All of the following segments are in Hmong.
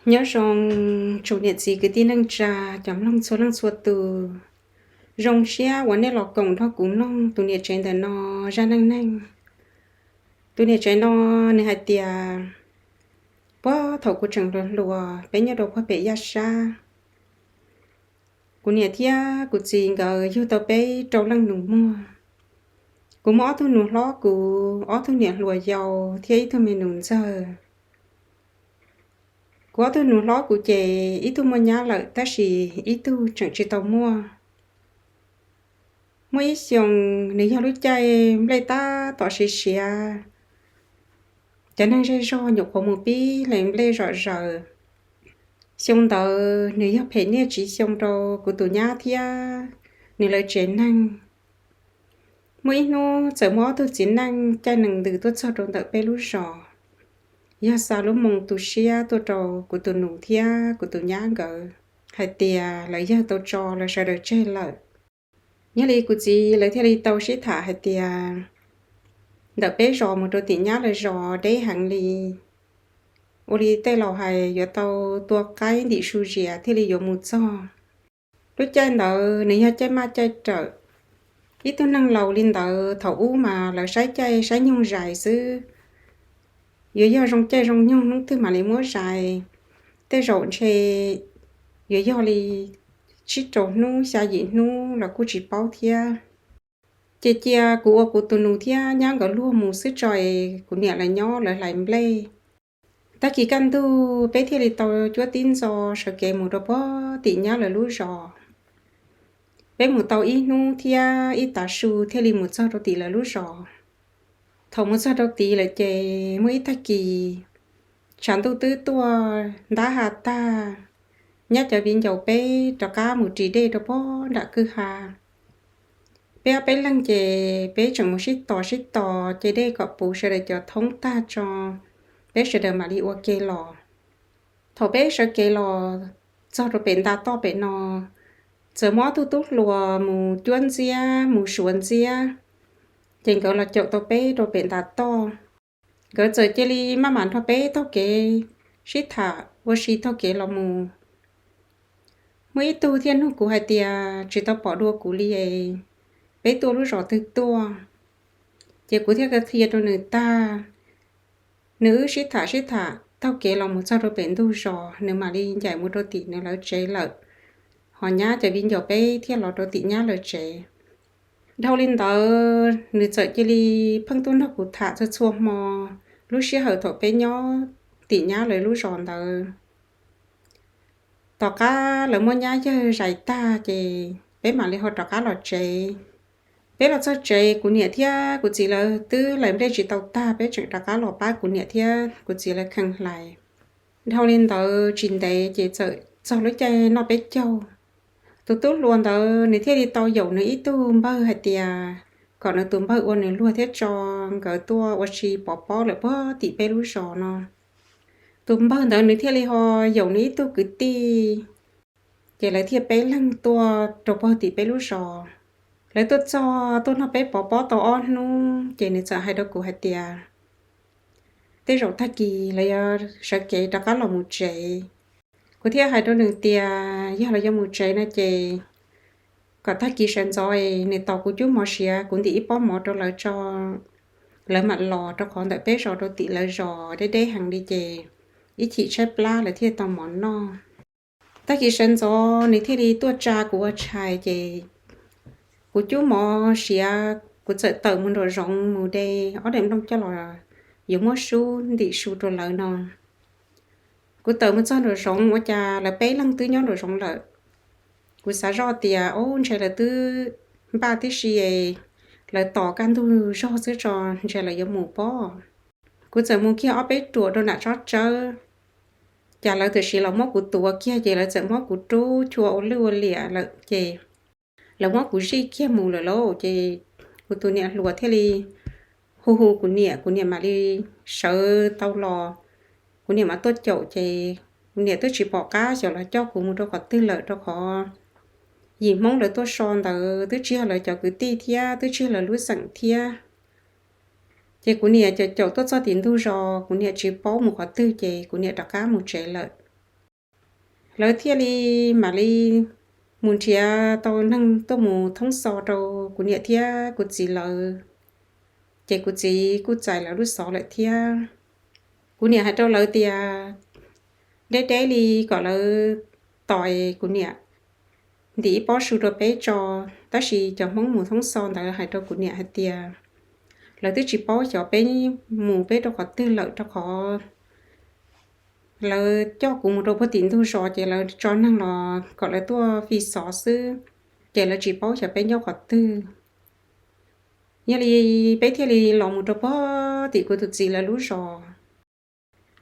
Nyob zoo tsoom niam txiv kwv tij neej tsa, cov mloog txhua leej txhua tus. Zoo siab uas nej los koom nrog kuv mloog tus niam tsev ntawm no zaj neej neeg. Tus niam tsev no nws hais tias, puag thaum kuv tseem hluas hluas, peb nyob rau puag pem Yaj Sab, kuv niam thiab kuv txiv nkawd yug tau peb rau leej nus muag. Kuv muaj ob tug nus hlob, kuv ob tug niam hluas yau thiab ib tug me nus ntxawg. Kuv ob tug nus hlob kuv ces ib tug muaj nyab lawm tab sis ib tug tseem tsis tau muaj. Muaj ib xyoos nws yog lub caij nplej tab tom siav siav, cov neeg zej zog nyuam qhuav mus pib hlais nplej zom zaws. Xyoo ntawd nws yog phem niaj tsiv xyoo rau kuv tus nyab thiab nws lawv tsev neeg. Muaj ib hnub txawm muaj ob tug txiv neej caij nees ntws tuaj txog rau ntawm peb lub zos, yog xa lub moo tu siab tuaj rau kuv tus nus thiab kuv tus nyab nkawd hais tias lawv yawg tau tso lawv sawv daws tseg lawm. Yog li kuv txiv lawv thiaj li tau sib tham hais tias ntawm peb zos mus rau tim nyab lawv zos deb heev li, ua li tej laus hais yuav tau tua qaib ntim su zias thiaj li yuav mus txog. Lub caij ntawd nws yog caij maj caij rawm. Ib tug neeg laus li ntawd thaum ub mas lawv saib caij saib nyoog zais xwb, yuav yog zoo caij zoo nyoog hnub twg mam li muab zais. Tej zaum ntshe yuav yog li tsib rau hnub xya yim hnub los kuj tsis paub thiab. Ces cia kuv ua kuv tus nus thiab nyab nkawd luag mus xwb tso es kuv niam lawv nyob lawv hlais nplej. Tag kis kaj ntug peb thiaj li tau cuab tib ntxo sawv kev mus rau puag tim nyab lawv lub zos. Peb mus tau ib hnub thiab ib tav su thiaj li mus txog rau tim lawv lub zos. Thaum mus txog rau tid lawm ces muaj ib tag kis tshav ntuj twb tuaj ntab ha tag, nyab cov viv ncaus peb rov qab mus ris dej rau puag nram kwj ha. Peb ob peb leeg ces peb tseem mus sib tos sib tos ce dej kom puv sawv daws cov thoob tag tso, peb sawv daws mam li ua ke los. Thaum peb sawv kev los txog rau pem nta toj pem no, txawm muaj ob tug tub hluas mus cuab ntxiab mus suav ntxiab, ces nkawd los caum tau peb rau pem nta toj. Nkawd txawm cia li maj mam nrog peb taug kev sib tham ua si taug kev los mus. Muaj ib tug thiaj nug kuv hais tias tsis tau pom dua kuv li es peb tuaj lub zos twg tuaj. Ces kuv thiaj qhia rau nws tag, nws wb sib tham sib tham taug kev los mus txog rau pem ntug zos, nws mam li ncaim mus rau tim nws lawv tsev lawm, ho nyab cov viv ncaus peb thiaj los rau tim nyab lawv tsev. Dhau li ntawd nws txawm cia li pheej tuaj nrog kuv tham txhua txhua hmo lub sij hawm thaum peb nyob tim nyab lawv lub zos ntawd. Tom qab lawv muab nyab yawg zais tag ces peb mam li ho rov qab los tsev. Peb los txog tsev kuv niam thiab kuv txiv lawv twb hlais nplej tsis tau tag, peb tseem rov qab los pab kuv niam thiab kuv txiv lawv kheev hlais. Dhau li ntawd tsis ntev ces txawm txog lub caij noj peb caug. Tus tub hluas ntawd nws thiaj li tau yaum nws ib tug npawg hais tias kom nws tus npawg ua nws luag thiab tso nkawd tuaj ua si pov pob lawm puag tim peb lub zos no. Tus npawg ntawd nws thiaj li ho yaum nws ib tug kwv tij, ces lawv thiaj peb leeg tuaj rau puag tim peb lub zos. Lawv tuaj txog tuaj nrog peb pov pob tau ob hnub ces nws txawm hais rau kuv hais tias tej zaum tag kis lawv yuav sawv kev rov qab los mus tsev. Kuv thiaj hais rau nws tias yog lawv yuav mus tsev no ces kom tag kis sawv ntxov es nws tos kuv cub mov siav, kuv ntim ib pob mov rau lawv tso, lawv mam los, rau qhov ntawm peb zos rau tim lawv zos deb deb heev li ces ib chim tshaib plab lawv thiaj tau mov noj. Tag kis sawv ntxov nws thiaj li tuaj tsa kuv ua tshais ces kuv cub mov siav, kuv txawm tawm mus nraum zoov mus de ob daim nplooj coj los yuav muab sub ntim su rau lawv no. Kuv tawm mus txog nraum zoov ua cas lawv peb leeg twb nyob nraum zoov lawm. Kuv xav zoj tias ub, ntshe lawv twb npaj tib si es lawv tos kaj ntug zog xwb tso, ntshe lawv yuav mus pob. Kuv txawm mus kiag ob peb ruam rau nram tsob tsawb, cas lawv tam sim los muab kuv tuav kiag ces lawv txawm muab kuv rub chua ua lwj ua liam lawm ces lawv muab kuv zij kiag mus lawm lauj. Ces kuv tus niam hluas thiaj li hu hu kuv niam, kuv niam mam li sawv tau los, kuv niam mam tuaj caum ces kuv niam twb tsis pom qab xyov lawv coj kuv mus rau qhov twg lawm, rau qhov yim Hmoob lawv tuaj so ntawd twb tsis yog lawv cov kwv tij thiab twb tsis yog lawv lub xeem thiab. Ces kuv niam caum caum tuaj txog tim ntug zos, kuv niam tsis paub mus qhov twg ces kuv niam rov qab mus tsev lawm. Lawv thiaj li mam li mus nrhiav tau neeg tuaj mus thoob xov rau kuv niam thiab kuv txiv lawv, ces kuv txiv kuj txais lawv lub xov lawm thiab. Kuv niam hais rau lawv tias deb deb li kom lawv tos kuv niam ntim ib pob su rau peb tso, tab sis cov Hmoob mus thoob xov ntawd hais rau kuv niam hais tias lawv twb tsis paub xyov peb mus peb rau qhov twg lawm, rau qhov lawv coj kuv mus rau puag tim ntug zos ces lawv tso neeg los kom lawv tuaj fi xov xwb, ces lawv tsis paub xyov peb nyob qhov twg. Yog li peb thiaj li los mus rau puag tim kuv tus txiv lawv lub zos,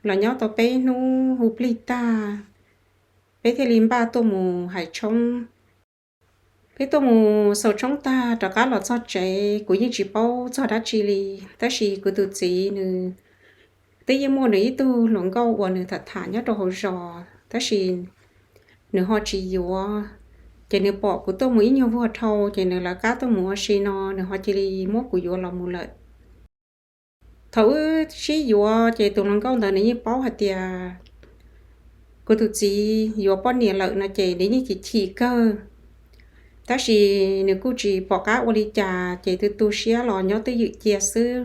los nyob tau peb hnub hu plig tag, peb thiaj li npaj tuaj mus hais tshoob. Peb tuaj mus xaus tshoob tag rov qab los txog tsev, kuv yeej tsis paub txog dab tsi li, tab sis kuv tus txiv nws twb yeej muaj nws ib tug hluas nkauj uas nws tham tham nyob rau hauv zos, tab sis nws ho tsis yuav. Ces nws pom kuv tuaj mus ib nyuag vuag dhau, ces nws lawv qab tuaj mus ua si no, nws ho cia li muab kuv yuav los mus lawm. Thaum wb sib yuav ces tus hluas nkauj ntawd nws yeej paub hais tias kuv tus txiv yuav poj niam lawm no ces nws yeej chim chim kawg, tab sis nws kuj tsis pom qab ua li cas, ces tu tu siab los nyob twj ywm cia xwb.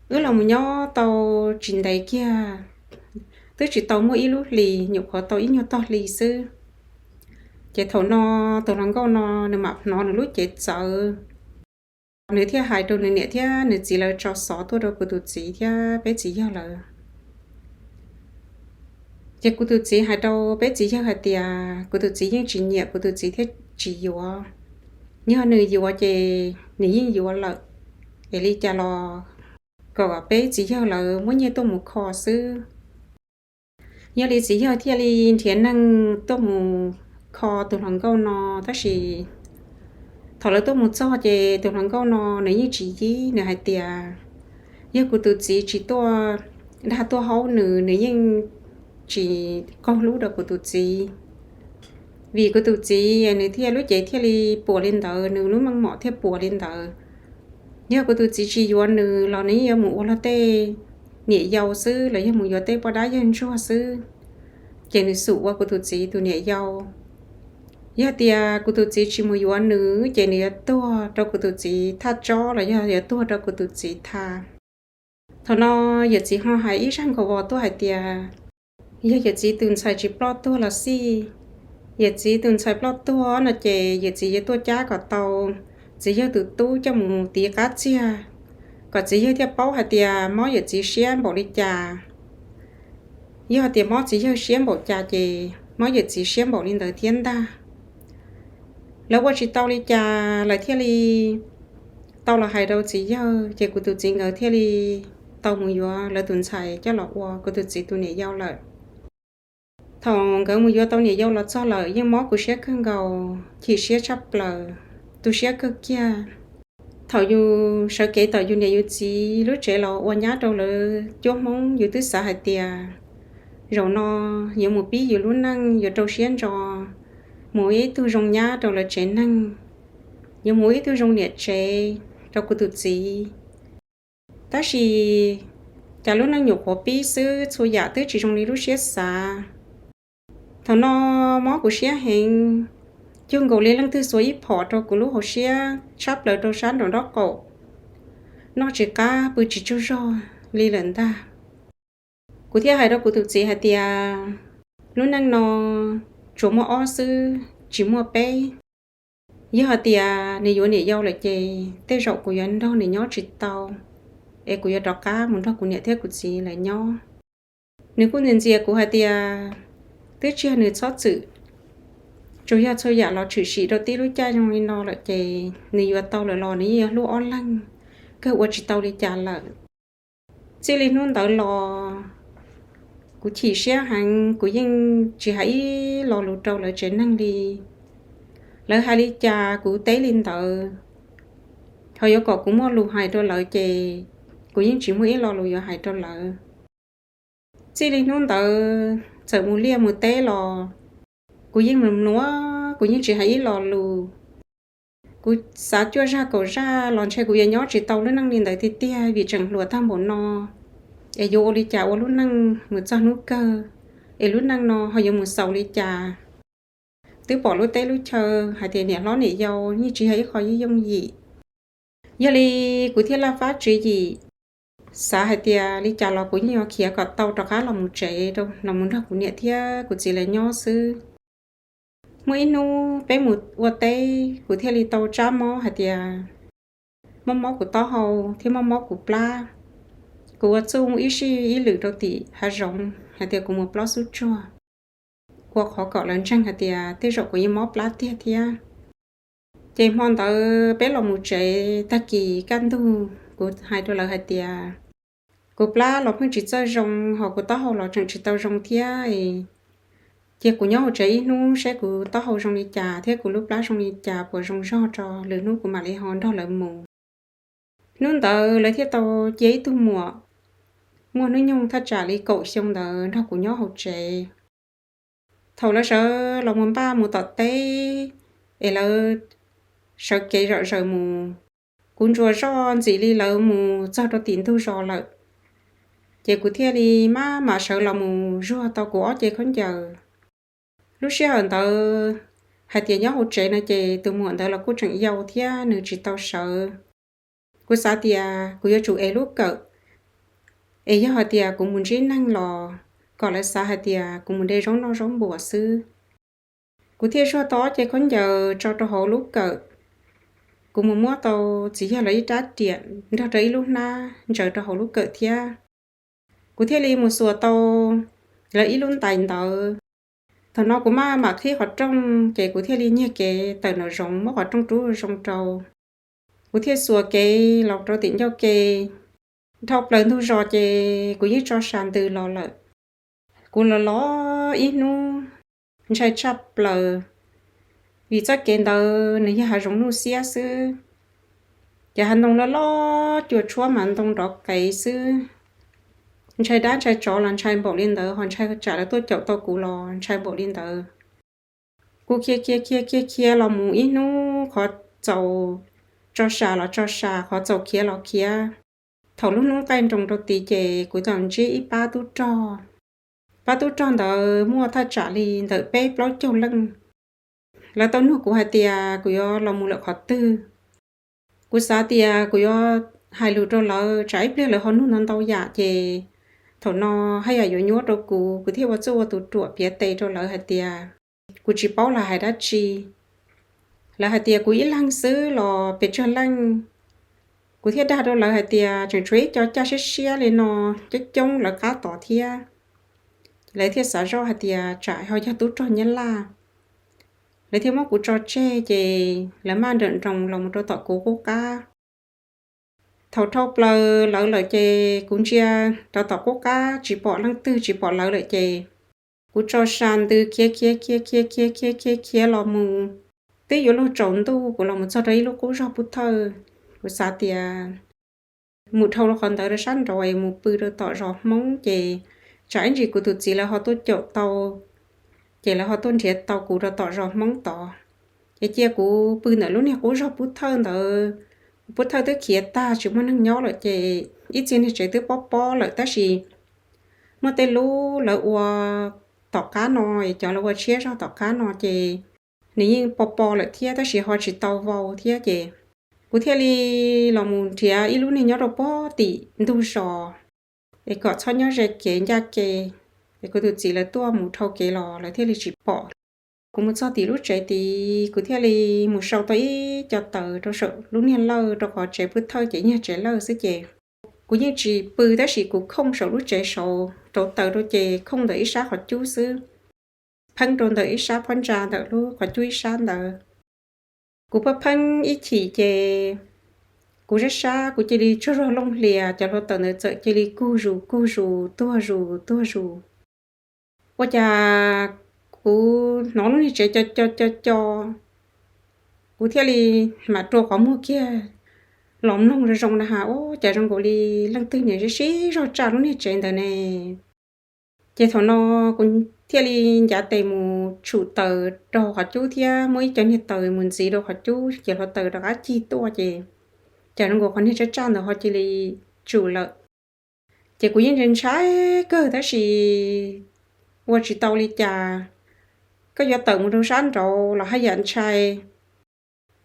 Wb los mus nyob tau tsis ntev kiag, twb tsis tau muaj ib lub hlis, nyuam qhuav tau ib nyuag tog hli xwb, ces thaum no tus hluas nkauj no nws mam hnov nws lub cev txawv, nws thiaj hais rau nws niam thiab nws txiv lawv tso xov tuaj rau kuv tus txiv thiab peb txiv yawg lawv. Ces kuv tus txiv hais rau peb txiv yawg hais tias kuv tus txiv yeej tsis nyiam kuv tus txiv thiab tsis yuav. Yog nws yuav ces nws yeej yuav lawm, es li cas los kom peb txiv yawg lawv muab nyiaj tuaj mus kho xwb. Yog li txiv yawg thiaj li nrhiav neeg tuaj mus kho tus hluas nkauj no, tab sis thaum lawv tuaj mus txog ces tus hluas nkauj no nws yeej tsis yib, nws hais tias yog kuv tus txiv tsis tuaj dag tuaj haub nws, nws yeej tsis qaug hlub rau kuv tus txiv. Vim kuv tus txiv nws thiaj lub cev thiaj li puas li ntawd, nws lub meej mom thiaj puas li ntawd. Yog kuv tus txiv tsis yuav nws los nws yeej yuav mus ua luag tej niam yau xwb los yog mus yuav tej poj dab yawg ntsuag xwb, ces nws xum ua kuv tus txiv tus niam yau. Yog tias kuv tus txiv tsis mus yuav nws ces nws yuav tuag rau kuv tus txiv thaj tsob los yog yuav tuag rau kuv tus txiv thaj. Thaum no yawm txiv ho hais ib zaj nkaus vos tuaj hais tias yog yawm txiv tus ntxhais tsis ploj tuag los xij, yawm txiv tus ntxhais ploj tuag no ces yawm txiv yuav tuaj cab kom tau txiv yawg tus tub coj mus tiv qab txiag, kom txiv yawg thiaj paub hais tias mob yawm txiv siab npaum li cas. Yog tias mob txiv yawg siab npaum cas ces mob yawm txiv siab npaum li ntawd thiab ntag. Lawv ua tsis tau li cas lawv thiaj li tau los hais rau txiv yawg, ces kuv tus txiv nkawd thiaj li tau mus yuav lawv tus ntxhais coj los ua kuv tus txiv tus niam yau lawm. Thaum nkawd mus yuav tau niam yau los txog lawm yeej mob kuv siab kawg nkaus, chim siab tshaj plaws, tu siab kawg kiag. Thaum yus sawv kev tom yus niam yus txiv lub tsev los ua nyab rau lawv cuab Hmoob, yus twb xav hais tias zaum no yuav mus pib yus lub neej, yuav rau siab ntso mus ib tug zoo nyab rau lawv tsev neeg, yuav mus ib tug zoo niam tsev rau kuv tus txiv. Tab sis cas lub neej nyuam qhuav pib xwb txhua yam twb tsis zoo li lub siab xav. Thaum no mob kuv siab heev, cuag nkaus li leej twg xuas ib phom rau kuv lub hauv siab tshab plaws rau sab nraum nraub qaum, noj tsis qab pw tsis tsaug zog li lawm ntag. Kuv thiaj hais rau kuv tus txiv hais tias lub neej no tsuas muaj ob xwb, tsis muaj peb. Yog hais tias nws yuav niam yau lawm ces tej zaum kuv yuav nrog nws nyob tsis tau, es kuv yuav rov qab mus nrog kuv niam thiab kuv txiv lawv nyob. Nws kuj ntxias ntxias kuv hais tias twb tsis yog nws txhob txwm, tsuas yog txhua yam los tshwm sim rau tib lub caij zoo li no lawm ces nws yuav tau lawm los nws yeej yuav hlub ob leeg, kawg ua tsis tau li cas lawm. Txij li hnub ntawd los kuv chim siab heev, kuv yeej tsis hais ib lo lus rau lawv tsev neeg li. Lawv hais li cas kuv teb li ntawd, ho yuav kom kuv muaj lus hais rau lawv ces kuv yeej tsis muaj ib lo lus yuav hais rau lawv. Txij li hnub ntawd txawm mus liaj mus teb los kuv yeej mluav mluav, kuv yeej tsis hais ib lo lus. Kuv xav cuaj zaj kaum zaj los ntshe kuv yuav nyob tsis tau lub neej li ntawd tiag tiag vim tseem hluas tag npaum no, es yuav ua li cas ua lub neej mus txog hnub kawg. es lub neej no ho yuav mus xaus li cas. Twb pom lub teb lub chaw hais tias niam hlob niam yau yeej tsis yog ib qho yooj yim. Yog li kuv thiaj laj fab tswv yim, xav hais tias li cas los kuv yeej yuav khiav kom tau rov qab los mus tsev, los mus nrog kuv niam thiab kuv txiv lawv nyob xwb. Muaj ib hnub peb mus ua teb, kuv thiaj li tau tsab mob hais tias mob mob kuv taub hau thiab mob mob kuv plab. Kuv ua txuj ib sij ib lwm rau tim hav zoov hais tias kuv mus plob xub tsuag, ua qhov kom lawv ntseeg hais tias tej zaum kuv yeej mob plab tiag thiab. Ces hmo ntawd peb los mus tsev, tag kis kaj ntug kuv hais rau lawv hais tias kuv plab los pheej tsis txawj zoo, ho kuv taub hau los tseem tsis tau zoo thiab. Cia kuv nyob hauv tsev ib hnub seb kuv taub hau zoo li cas thiab kuv lub plab zoo li cas, puas zoo zog tso, lwm hnub kuv mam li ho nrog lawv mus. Hnub ntawd lawv thiaj tau cia ib tug muam muaj hnub nyoog thaj tsam li kaum xyoo ntawd nrog kuv nyob hauv tsev. Thaum lawv sawv los mus npaj mus tom teb, es lawv sawv kev zom zaws mus, kuv ntsuas zoj ntxim li lawv mus txog rau tim ntug zos lawm. Ces kuv thiaj li maj mam sawv los mus zuag tau kuv ob ce khaub ncaws. Lub sij hawm ntawd hais tias nyob hauv tsev no ces tus muam ntawd los kuj tseem yau thiab nws tsis tau sawv. Kuv xav tias kuv yuav tsum ev lub kawm, es yog hais tias kuv mus ntsib neeg los kom lawv xav hais tias kuv mus de zaub noj zaub npuas xwb. Kuv thiaj zuag tau ob ce khaub ncaws tso rau hauv lub kawm. Kuv mus muab tau txiv yawg lawv ib rab riam nrog rau ib lub hnab ntsaws rau hauv lub kawm thiab. Kuv thiaj li mus xuas tau lawv ib lub ntais ntawd. Thaum no kuv maj mam qhib qhov rooj ces kuv thiaj li nyiag kev tawm nraum zoov muab qhov rooj rub zoo rau. Kuv thiaj xuas kev los rau tim ncauj ke. Dhau plaws ntug zos ces kuv yeej tso sas ntws los lawm. Kuv los los ib hnub ntshai tshaj plaws, vim txoj kev ntawd nws yog hav zoov nuj xiab xwb. Ces hav ntoo loj loj cua tshuab mas ntoo nrov qees xwb. Ntshai dab ntshai tsov los ntshai npaum li ntawd, ho ntshai tsam lawv tuaj caum tau kuv los ntshai npaum li ntawd. Kuv khiav khiav khiav khiav khiav los mus ib hnub qhov txaus tso sas los tso sas, qhov txaus khiav los khiav. Thaum lub hnub qaij nroos rau tid ces kuv txawm ntsib ib pab tub rog. Pab tub rog ntawd muaj thaj tsam li ntawm peb plaub caug leej. Lawv tau nug kuv hais tias kuv yuav los mus lawm qhov twg. Kuv xav tias kuv yuav hais lus rau lawv, tsam ib pliag lawv ho nug ntau ntau yam ces thaum no haj yam yuav nyuaj rau kuv, kuv thiaj ua txuj ua tus ruam piav tes rau lawv hais tias kuv tsis paub lawv hais dab tsi. Lawv hais tias kuv ib leeg xwb los pes tsawg leej. Kuv thiaj dag rau lawv hais tias tseem tshuav ib co caj siab siab li no coob coob lawv qab tod thiab. Lawv thiaj xav zoj hais tias tsam ho yog tub rog Nyab Laj. Lawv thiaj muab kuv tso tseg ces lawv maj nrawm nroos los mus rau tom kuv qub qab. Thaum dhau plaws lawv lawm ces kuv ntsia rau tom qub qab tsis pom leej twg tsis pom lawv lawm ces kuv tso sas ntws khiav khiav khiav khiav khiav khiav khiav khiav los mus. Twb yuav luag tsaus ntuj kuv los mus txog rau ib lub qub zog pub thawj. Kuv xav tias mus dhau rau qhov ntawd rau sab nraud es mus pw rau tom zos Hmoob ces tsam ib ntsis kuv tus txiv lawv ho tuaj caum tau, ces lawv ho tuaj nrhiav tau kuv rau tom zos Hmoob tod. Ces cia kuv pw ntawm lub niag qub zog pub thawj ntawd. Pub thawj twb khiav tag tsis muaj neeg nyob lawm ces ib txhia niag tsev twb pob pob lawm tab sis muaj tej lub lawv ua tom qab no, cov lawv ua tshiab zog tom qab no ces nws yeej pob pob lawm thiab tab sis ho tsis tau vau thiab ces kuv thiaj li los mus nrhiav ib lub niag nyob rau pem tim ntug zos es kom txhob nyob ze kev ncaj ke, es kuv tus txiv lawv tuaj mus dhau kev los lawv thiaj li tsis pom. Kuv mus txog tim lub tsev tid kuv thiaj li mus sau tau ib co taws rau saum lub niag lawj rau qhov tsev pub thawj ces yog tsev lawj xwb ces kuv yeej tsis pw tab sis kuv khooj saum lub tsev saud rauv taws rau ces khooj ntawm ib sab qhov cub xwb, pheeb rau ntawm ib sab phab ntsa ntawm lub qhov cub ib sab ntawd. Kuv pheej pheeb ib chim ces kuv sab sab kuv cia li tsaug zog looj hlias, cov hluav taws ntawd txawm cia li kug zus kug zus tuag zus tuag zus. Ua cas kuv hnov lub niag tsev co co co co, kuv thiaj li mam rua qhov muag kiag los mloog zoo zoo na has, ua cas zoo nkaus li leej twg niam sib sib zog tsaj lub niag tsev ntawd ne. Ces thaum no kuv thiaj li ncav tes mus tshum taws rau qhov cub thiab muab ib co niag taws mus ntxiv rau qhov cub ces hluav taws rov qab cig tuaj ces cas zoo nkaus qhov niag tsaj tsaj ntawd ho cia li tsum lawm. Ces kuv yeej ntshai kawg tab sis ua tsis tau li cas. Koj yuav tawm mus rau sab nraud los haj yam ntshai,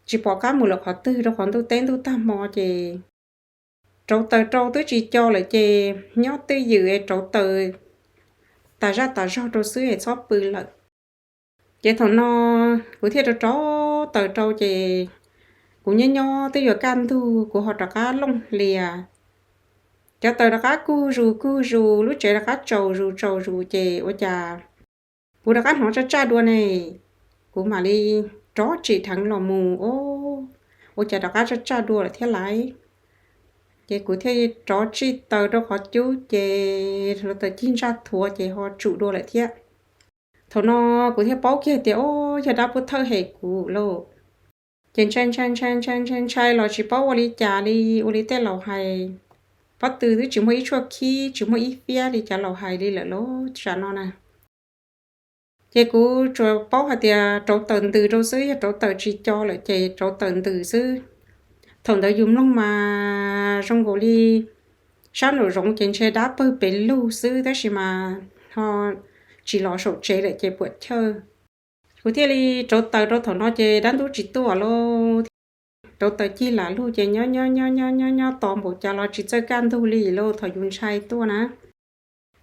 tsis pom qab mus lawm qhov twg rau qhov ntuj teb ntuj tag hmo ces rauv taws rau twb tsis co lawm ces nyob twj ywm es rauv taws tas zaj tas zog rau xwb es txhob pw lawm. Ces thaum no kuv thiaj rauv rauv taws rau ces kuv nyob nyob twb yuav kaj ntug kuv ho rov qab looj hlias. Cov taws rov qab kug zus kug zus, lub tsev rov qab tsaus zus tsaus zus ces ua cas kuv rov qab hnov tsaj tsaj dua ne. Kuv mam li rov tsim dheev los mus, o, ua cas rov qab tsaj tsaj dua lawm thiab lauj. Ces kuv thiaj rov tsij taws rau qhov cub ces hluav taws cig ntsaj thuav ces ho tsum dua lawm thiab. Thaum no kuv thiaj paub kiag tias, o, yog dab pub thawj hem kuv lauj. Ces ntshai ntshai ntshai ntshai ntshai ntshai los tsis paub ua li cas li, ua li tej laus hais, pob tw twb tsis muaj ib tshuaj khib tsis muaj ib fiab li cov laus hais li lawm lauj tsam no na. Ces kuv tsuas paub hais tias rauv taws ntws rau xwb, yog rauv taws tsis co lawm ces rauv taws ntws xwb. Thaum ntawd yus mloog mas zoo nkaus li sab nraum zoov ces ntshe dab pawg pes lug xwb tab sis mas ho tsis los saum tsev lawm ces puam chawj. Kuv thiaj li rauv taws rau thaum no ces dab ntub tsis tuaj lauj. Rauv taws cig lam lug ces nyob nyob nyob nyob nyob nyob tos npaum cas los tsis txawj kaj ntug li lauj thaum yus ntshai tuaj na.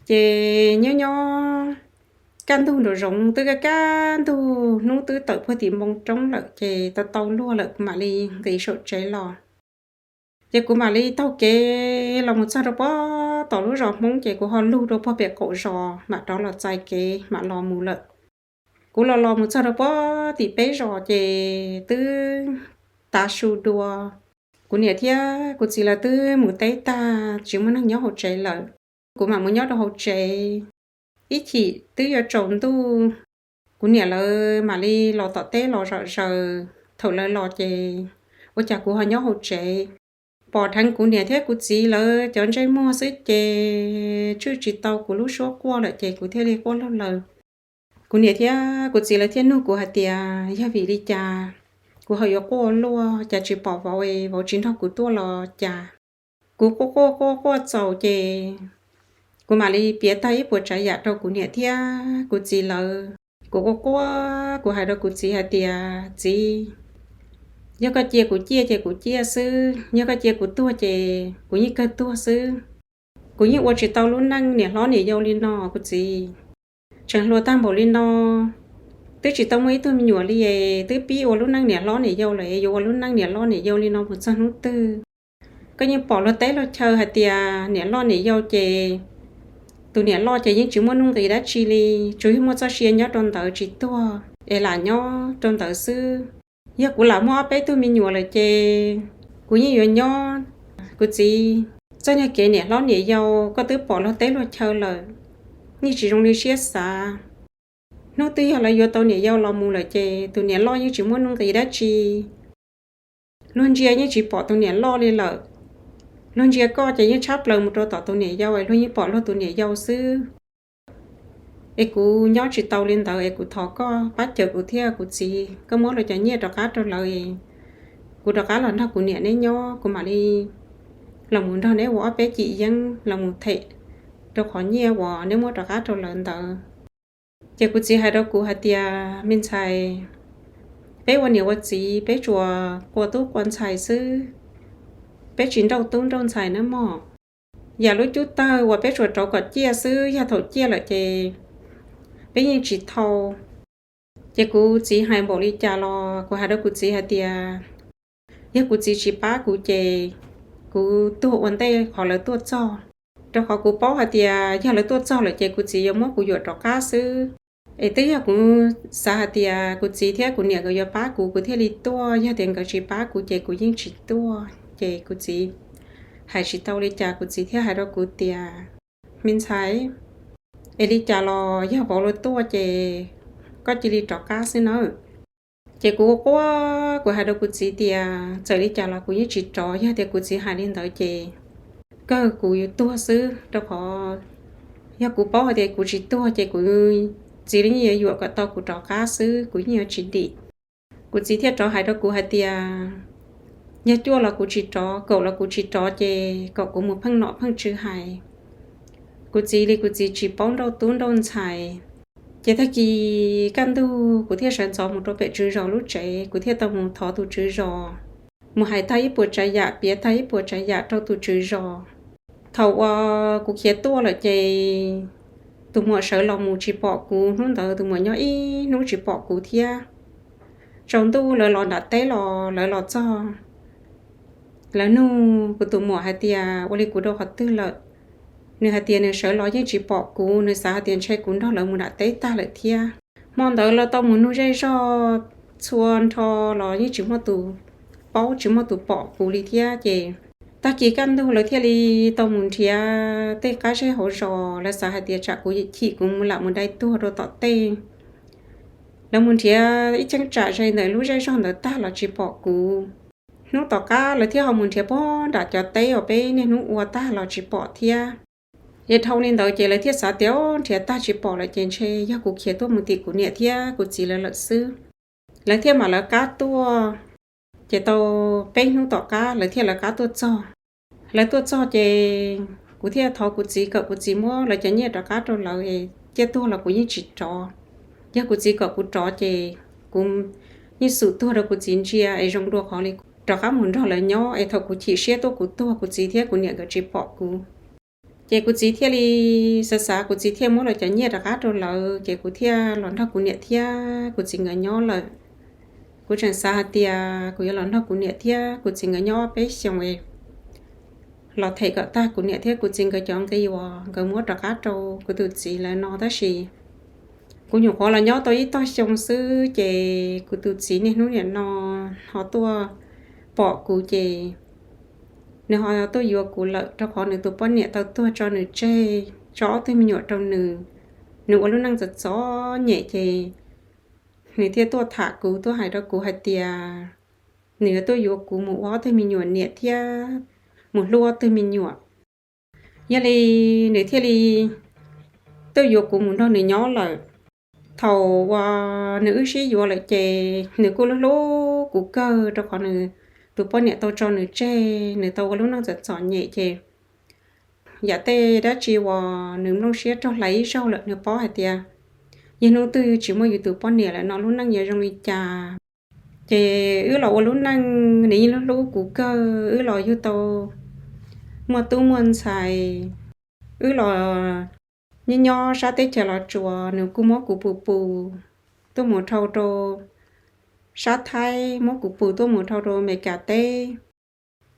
Ces nyob nyob kaj ntug nraum zoov twb kaj kaj ntug hnub twb tawm puag tim npoo roob lawm ces tau tau luag lawm kuv mam li nqis saum tsev los. Ces kuv mam li taug kev los mus txog rau puag tom lub zos Hmoob ces kuv ho lug rau puag pem qaum zos mam rov los txais kev mam los mus lawm. Kuv los los mus txog rau puag tim peb zos ces twb tav su dua. Kuv niam thiab kuv txiv lawv twb mus teb tag tsis muaj neeg nyob hauv tsev lawm. Kuv mam mus nyob rau hauv tsev, ib chim twb yuav tsaus ntuj. Kuv niam lawv mam li los tom teb los zom zaws, thaum lawv los ces ua cas kuv ho nyob hauv tsev. Pom dheev kuv niam thiab kuv txiv lawv cov ntsej muag xwb ces tswj tsis tau kuv lub suab quaj lawm ces kuv thiaj li quaj laug laws. Kuv niam thiab kuv txiv lawv thiaj nug kuv hais tias yog vim li cas kuv ho yuav quaj luaj, cas tsis pom vauv, vauv tsis nrog kuv tuaj los cas. Kuv quaj quaj quaj quaj txaus ces kuv mam li piav tag ib puas tsav yam rau kuv niam thiab kuv txiv lawv. Kuv quaj quaj kuv hais rau kuv txiv hais tias txiv, yog koj cia kuv ciaj ces kuv ciaj xwb, yog koj cia kuv tuag ces kuv yeej kawg tuag xwb. Kuv yeej ua tsis tau lub neej niam hlob niam yau li no kuv txiv. Tseem hluas tag npaum li no, twb tsis tau muaj ib tug me nyuam li es twb pib ua lub neej niam hlob niam yau lawm es yuav ua lub neej niam loj niam yau li no mus txog hnub twg? Koj yeej pom luag teb luag chaw hais tias niam loj niam yau ces tus niam loj ces yeej tsis muaj nuj nqis dab tsi li, tsuas yog muaj txoj sia nyob rau ntawd tsis tuag es lam nyob rau ntawd xwb. Yog kuv lam muaj ob peb tug me nyuam lawm ces kuv yeej yuav nyob. Kuv txiv, txoj niag kev niam hlob niam yau koj twb pom luag teb luag chaw lawm, yeej tsis zoo li siab xav. Hnub twg yog lawv yuav tau niam yau los mus lawm ces tus niam loj yeej tsis muaj nuj nqis dab tsi. Luag ntsia yeej tsis pom tus niam loj li lawm. Luag ntsia koj ces yeej tshab plaws mus rau tom tus niam yau es luag yeej pom luag tus niam yau xwb. Es kuv nyob tsis tau li ntawd es kuv thov koj pab cawm kuv thiab kuv txiv, koj muab luag cov nyiaj rov qab rau lawv es kuv rov qab los nrog kuv niam neb nyob, kuv mam li los mus nrog neb ua ob peb cim yeeb los mus them rau qhov nyiaj uas neb muab rov qab rau lawv ntawd. Ces kuv txiv hais rau kuv hais tias me ntxhais, peb ua niam ua txiv peb tsuas qua tub qua ntxhais xwb, peb tsis nrauj tub nrauj ntxhais nawb mog. Yam lub cub tawg uas peb tsuas rauv kom ciaj xwb, yog thaum ciaj lawm ces peb yeej tsis thau. Ces kuv txiv hais npaum li cas los kuv hais rau kuv txiv hais tias yog kuv txiv tsis pab kuv ces kuv tuag ua ntej qhov lawv tuaj txog, rau qhov kuv paub hais tias yog lawv tuaj txog lawm ces kuv txiv yuav muab kuv yuam rov qab xwb. Es twb yog kuv xav hais tias kuv txiv thiab kuv niam nkawd yuav pab kuv kuv thiaj li tuaj, yog tias nkawd tsis pab kuv ces kuv yeej tsis tuaj. Ces kuv txiv hais tsis tau li cas kuv txiv thiaj hais rau kuv tias me ntxhais, es li cas los yog vauv lawv tuaj ces koj cia li rov qab xwb nawb. Ces kuv ua quaj kuv hais rau kuv txiv tias txawm li cas los kuv yeej tsis rov, yog tias kuv txiv hais li ntawd ces kawg kuv yuav tuag xwb, rau qhov yog kuv paub hais tias kuv tsis tuag ces kuv txiv li yeej yuav yuam kom tau kuv rov qab xwb, kuv yeej yuav tsis dim. Kuv txiv thiaj rov hais rau kuv hais tias yog cuaj los kuv tsis rov, kaum los kuv tsis rov ces kom kuv mus pheej nom pheej tswv hais. Kuv txiv li kuv txiv tsis paub nrauj tub nrauj ntxhais, Ces tag kis kaj ntug kuv thiaj sawv ntxov mus rau pem tswv zos lub tsev, kuv thiaj tau mus thov tus tswv zos, mus hais tag ib puas tsav yam, piav tag ib puas tsav yam rau tus tswv zos. Thaum uas kuv khiav tuaj lawm ces tus muam sawv los mus tsis pom kuv, hnub ntawd tus muam nyob ib hnub tsis pom kuv thiab. Tsaus ntuj lawv los nram teb los lawv los txog, lawv nug kuv tus muam hais tias ua li kuv rau qhov twg lawm. Nws hais tias nws sawv los yeej tsis pom kuv, nws xav hais tias ntshe kuv nrog lawv mus nram teb tag lawm thiab. Hmo ntawd lawv tau mus nug zej zog txhua nrho los yeej tsis muaj tus paub, tsis muaj tus pom kuv li thiab. Ces tag kis kaj ntug lawv thiaj li tau mus nrhiav tej qab zej hauv zos, lawv xav hais tias tsam kuv chim kuv mus lam mus dai tuag rau tom tej. Lawv mus nrhiav ib cheeb tsam ze ntawm lub zej zog ntawd tag los tsis pom kuv. Hnub tom qab lawv thiaj ho mus nrhiav puag nram cov teb uas peb niaj hnub ua tag los tsis pom thiab. Ces dhau li ntawd ces lawv thiaj xav tias nrhiav tag tsis pom lawm ces ntshe yog kuv khiav tuaj mus tim kuv niam thiab kuv txiv lawv lawm xwb. Lawv thiaj mam lawv qab tuaj. Ces tau peb hnub tom qab lawv thiaj lawv qab tuaj txog. Lawv tuaj txog ces kuv thiaj thov kuv txiv kom kuv txiv muab lawv cov nyiaj rov qab rau lawv, ciaj tuag los kuv yeej tsis rov. Yog kuv txiv kom kuv rov ces kuv yeej xum tuag rau kuv txiv ntsia es zoo dua qhov li rov qab mus nrog lawv nyob es thaum kuv chim siab tuaj kuv tuag kuv txiv thiab kuv niam nkawd tsis pom kuv. Ces kuv txiv thiaj li xav xav, kuv txiv thiaj muab lawv cov nyiaj rov qab rau lawv ces kuv thiaj los nrog kuv niam thiab kuv txiv nkawd nyob lawm. Kuv tseem xav hais tias kuv yuav los nrog kuv niam thiab kuv txiv nkawd nyob peb xyoos los them kom tag kuv niam thiab kuv txiv nkawd cov nqi uas nkawd muab rov qab rau kuv tus txiv lawv no, tab sis kuv nyuam qhuav los nyob tau ib tog xyoo xwb ces kuv tus txiv niaj hnub niam no ho tuaj pom kuv ces nws ho tuaj yuav kuv lawm, rau qhov nws tus poj niam tau tuag tso nws tseg, tso ob tug me nyuam rau nws. Nws ua lub neej txom txom nyem ces nws thiaj tuaj tham kuv, tuaj hais rau kuv hais tias nws yuav tuaj yuav kuv mus ua ob tug me nyuam niam thiab mus hlub ob tug me nyuam. Yog li nws thiaj li tuaj yuav kuv mus nrog nws nyob lawm. Thaum uas nws wb sib yuav lawm ces nws kuj hlub hlub kuv kawg, rau qhov nws tus poj niam tau tso nws tseg, nws tau ua lub neej txom txom nyem ces yam tej dab tsi uas nws nplooj siab raug hlais ib zaug lawm nws paub hais tias yog hnub twg tsis muaj yus tus poj niam lawm no lub neej yuav zoo li cas. Ces wb los ua lub neej, nws yeej hlub hlub kuv kawg, wb los yug tau muaj tub muaj ntxhais, wb los nyob nyob sab teb chaws Los Tsuas nws kuj muab kuv pus pus tuaj mus dhau rau sab Thaib, muab kuv pus tuaj mus dhau rau Amelikas teb.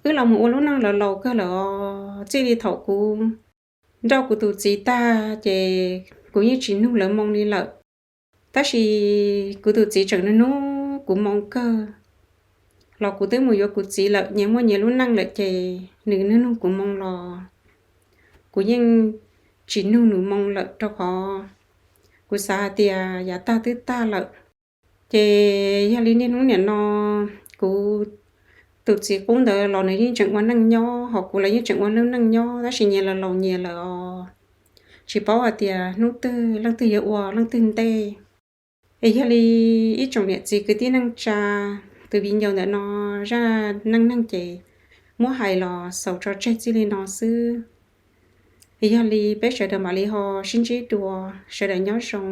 Wb los mus ua lub neej laus laus kawg lawm os, txij li thaum kuv nrauj kuv tus txiv tag ces kuv yeej tsis nug lawv moo li lawm. Tab sis kuv tus txiv tseem nug nug kuv moo kawg, los kuv twb mus yuav kuv txiv lawm, nyias muaj nyias lub neej lawm ces nws nug nug kuv moo los kuv yeej tsis nug nws moo lawm, rau qhov kuv xav hais tias yav tag twb tag lawm. Ces yog li niaj hnub niam no kuv tus txiv qub ntawd los nws yeej tseem ua neej nyob, ho kuv los yeej tseem ua lub neej nyob, tab sis nyias laus laus nyias lawm os, tsis paub hais tias hnub twg leej twg yuav ua leej twg ntej. Es yog li ib tsoom niam txiv kwv tij neej tsa, tus viv ncaus ntawm no zaj neej neeg ces muab hais los xaus tso tseg txij li no xwb. Es yog li peb sawv daws mam li ho sib ntsib dua, sawv daws nyob zoo.